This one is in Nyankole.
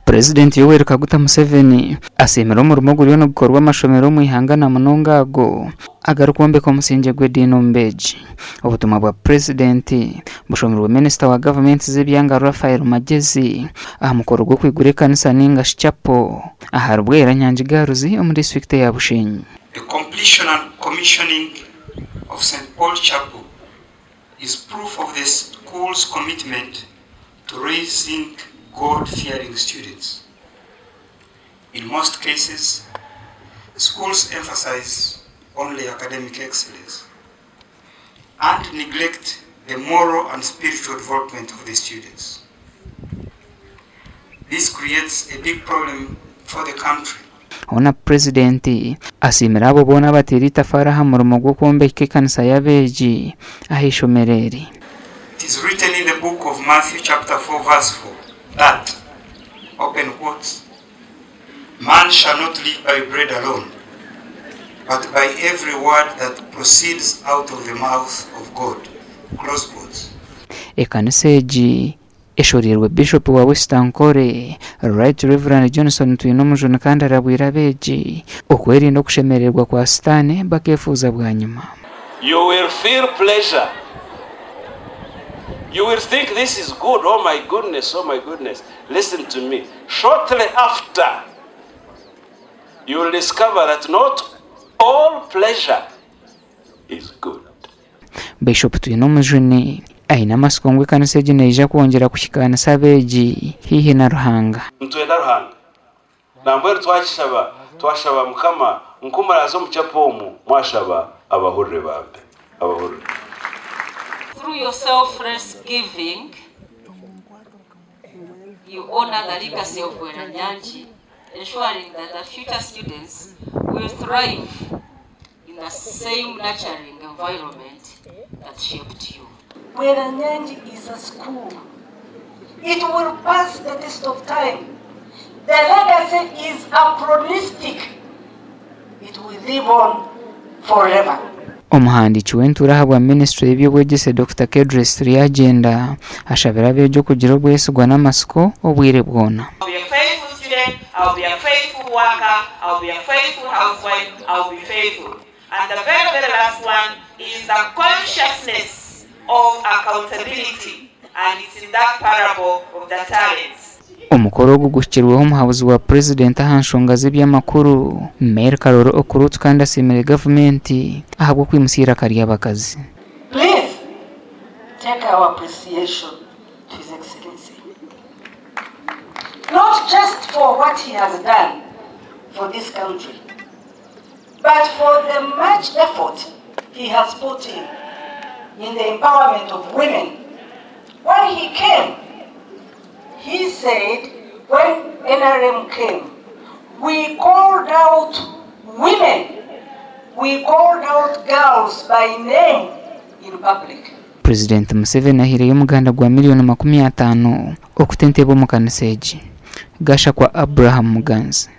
Purezidenti Yoweri Kaguta Museveni asiimire omurimo oguriyo nigukorwa amashomero omu ihanga na munonga ago agarikwombeka omusingye gw'ediini omu beegi. Obutumwa bwa Purezidenti bushomirwe Minisita wa Gavumenti z'ebyanga Raphael Magyezi aha mukoro gw'okwigura ekanisa ninga shi Chapel ahari Bwera Nyangi Girls omu disiturikiti eya Bushenyi. The completion and commissioning of St Paul Chapel is proof of the school's commitment to raising God-fearing students. In most cases, schools emphasize only academic excellence and neglect the moral and spiritual development of the students. This creates a big problem for the country. Hoona Purezidenti asiimire abo boona abateire eitafaari aha murimo gw'okwombeka ekanisa y'abeegi aha ishomero eri. It is written in the book of Matthew chapter 4 verse 4 that, open quotes, Man shall not live by bread alone, but by every word that proceeds out of the mouth of God, close quotes. Ekanisa egi eshoreirwe Bishopu wa West Ankole, Right Rev. Johnson Twinomujuni kandi arabwire abeegi okwerinda okushemererwa kwa sitaane bakeefuuza bwanyima. You will feel pleasure. You will think this is good. Oh my goodness, oh my goodness. Listen to me. Shortly after, you will discover that not all pleasure is good. Bishop Twinomujuni aine amatsiko ngu ekanisa egi neija kwongyera kuhikaanisa abeegi haihi na Ruhanga. Nitwenda Ruhanga. Nambwenu twakishaba, twashaba Mukama nku muraaze omu chapel omu mwashaba abahurire bambe. Abahurire. Through your selfless giving, you honor the legacy of Bweranyangi, ensuring that the future students will thrive in the same nurturing environment that shaped you. Bweranyangi is a school. It will pass the test of time. The legacy is anachronistic. It will live on forever. Omuhandiiki w'entuura ahabwa minisiture y'eby'obwegyese Dokita Kedrace Turyagyenda ashabire abeegi okugira obwesigwa n'amatsiko obwire bwona. I'll be a faithful student, I'll be a faithful worker, I'll be a faithful housewife, I'll be faithful. And the very, very last one is the consciousness of accountability. And it's in that parable of the talents. Omukoro ogu guhikirweho omuhabuzi wa Purezidenti aha nshonga z'eby'amakuru, Mary Karoro Okurut kandi asiimire gavumenti ahabw'okwimutsya eiraka ry'abakazi. Please take our appreciation to His Excellency. Not just for what he has done for this country, but for the much effort he has put in, in the empowerment of women. When he came, he said, when NRM came, we called out women, we called out girls by name in public. Purezidenti Museveni ahaireyo omuganda gwa miriyoni 50 okuta entebe omu kanisa egi. Gashakwa Abraham Muganzi.